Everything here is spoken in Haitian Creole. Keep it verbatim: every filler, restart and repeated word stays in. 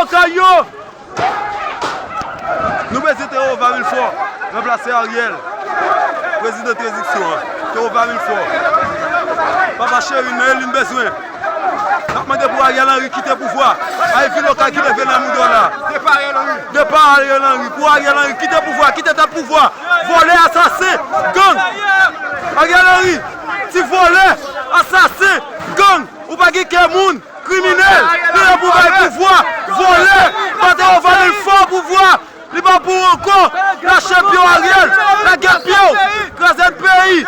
Sa yo! Nou bezwen Théova Milfort ranplase Ariel, prezidan tranzisyon an. Théova Milfort. Papa cheri, nan li n bezwen. N ap mande pou Ariel Henry kite pouvwa. Ay, vin lokal ki leve nan moudo la. Depa Ariel Henry. Depa Ariel Henry. Pou Ariel Henry kite pouvwa, kite tèt pouvwa. Vòlè, asasen, gang. Ariel Henry, ti vòlè, asasen, gang. Ou pa gen kè moun. Kriminèl, li la pou bay pouvwa, vòlè, pa te ofè li fò pouvwa, li pa pou ankò, lâche pye w Ariel, lagèt pye w, kraze n peyi.